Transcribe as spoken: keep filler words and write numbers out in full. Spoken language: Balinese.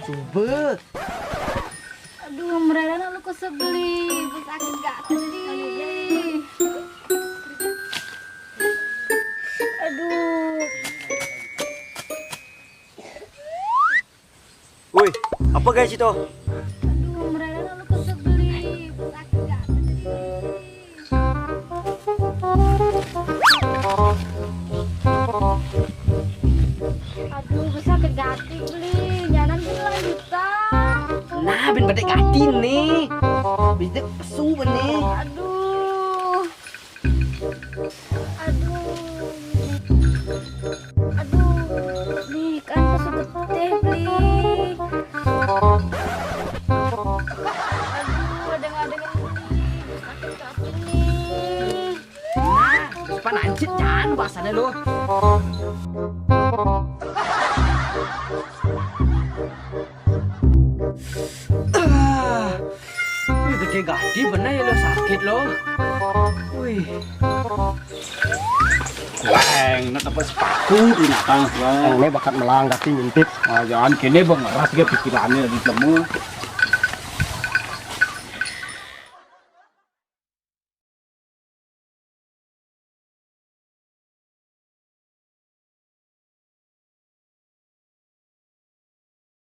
Coba. Aduh, mereka lu kesebeli, sakit gati. Aduh. Woi, apa guys itu? Aduh, mereka lu kesebeli, sakit gati. Aduh, bisa kegati beli, nyanan beli lanjutan. Nah, ben bedek gati nih. Bedek pesu benih. Aduh. Aduh. Aduh, nih kan pesu getih beli. Aduh, ada nggak ada beli, sakit gati nih. Nah, pan anjit jangan bahasanya lu. Ah, wih, gede gadi bener ya lo, sakit lo. Wih. Weng, nak apa sepatu di nakang, weng. Ini bakat melang gati ngintip. Ah, jangan kene bang ngeras ge pikirannya di temu.